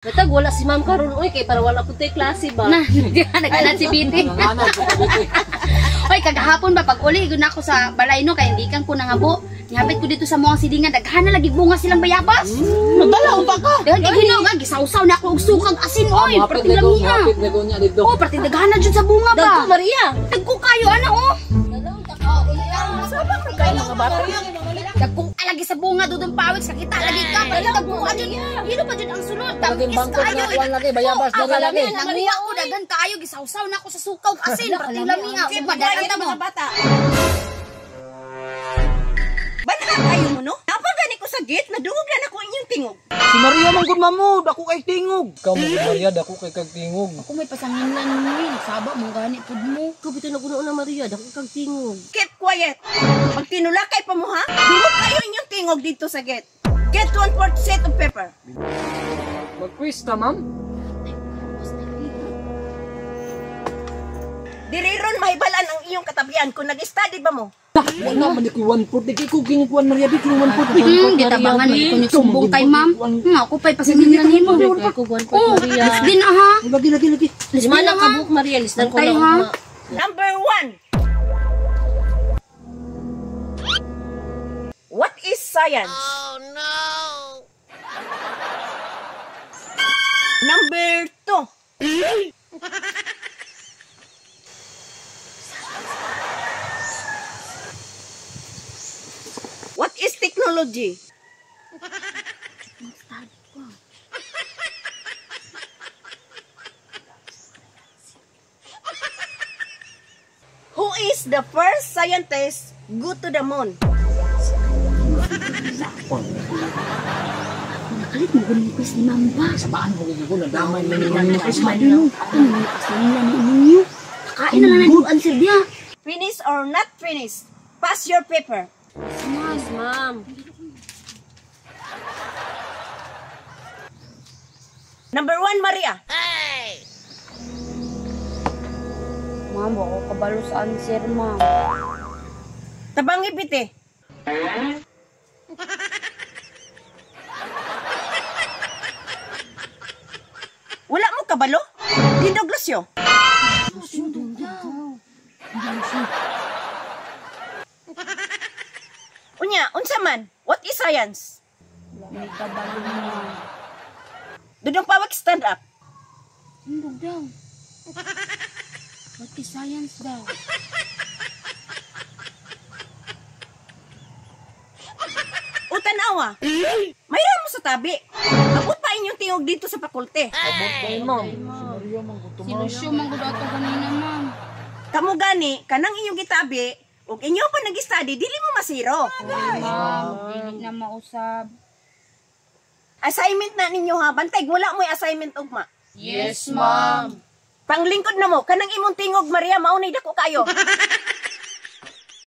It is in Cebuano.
Matag wala si ma'am karon oy kay para wala pud tay klase ba. Na, nag-anad si Biti. Nanganad ko kabiti. Hoy, kagahapon ba pag uli gud na ako sa balay no kay hindi kang ko nangabo. Nihapit ko dito sa mga silingan, daghan na lagi bunga silang bayabas. Nagdala pa ka. Daghan kay hinog, ah, gisawsaw na ako og sukag asin oy, Hapit perting na ko, lamia. hapit na ko niya dito. Oh, perting daghan na jud sa bunga ba. Dagko Maria. Dagko kayo ana oh. Saba ka kayo mga bata. Dagko alagi sa bunga dudong pawik sa kita lagi ka perting dagko jud. Hilo pa jud ang sulod. Laging Tamis bangkot kaayo. na kuwan lagi, bayabas Oh, na lagi. Nanguha ko daghan kaayo gisawsaw na ako sa sukaw ug asin perting lamia. Keep Ug quiet ta mo. mga bata. Banha kayo mo no? Napagani ko sa gate, nadungog na nako inyong tingog. Si Maria man gud mamo, dako kay tingog. Ikaw mo Maria, dako kay kag tingog. Ako may pasanginlan mo eh. Nagsaba mo gani pud mo. Ikaw bitaw naguna na Maria, dako kag tingog. Keep quiet. Pag tinulakay pa mo ha, dungog kayo inyong tingog dito sa gate. Get 1/4 set of paper. Mag-quiz ta, ma'am. Diri ron mahibalan ang iyong katabian kung nag-study ba mo. Wala man ko 1/4 di kay ko ginikuan Maria di ko 1/4. Gitabangan mo ko sumbong kay ma'am. Ako pa'y pasanginlan nimo. Dako kuan pa Oh, Maria. lis din aha. Lagi lagi lagi. Lis Lima din na aha. ka buok Maria, lisdan ko Antay, na ha? ugma. Number 1. What is science? Oh no. Number 2. What is technology? Who is the first scientist go to the moon? Nakalit mo gunin quiz ni ma'am ba? Sabaan mo ko na damay man ni quiz man. Ako may pasanginlan ni ninyo. Nakain na lang na answer diya. Finish or not finish? Pass your paper. Yes, ma'am. Number 1, Maria. Ma'am, ako kabalo sa answer, ma'am. Tabangi bite. Wala mo kabalo? Dindog Lucio. Unya, unsa man? What is science? Wala may kabalo, ma'am. Dudong pawak stand up. Tindog daw. What is science daw? O tanawa. Mayroon mo sa tabi. Abot pa inyong tingog dito sa fakulte. Abot kay ma'am. Si Maria man gud Si Lucio man gud ato ganina, ma'am. Kamo gani, kanang inyong gitabi, ug inyo pa nag-study, dili mo masiro. Ma'am, dili na mausab. Assignment na ninyo ha, bantay wala mo'y assignment ugma. Yes, ma'am. Panglingkod na mo, kanang imong tingog Maria, maunay dako kayo.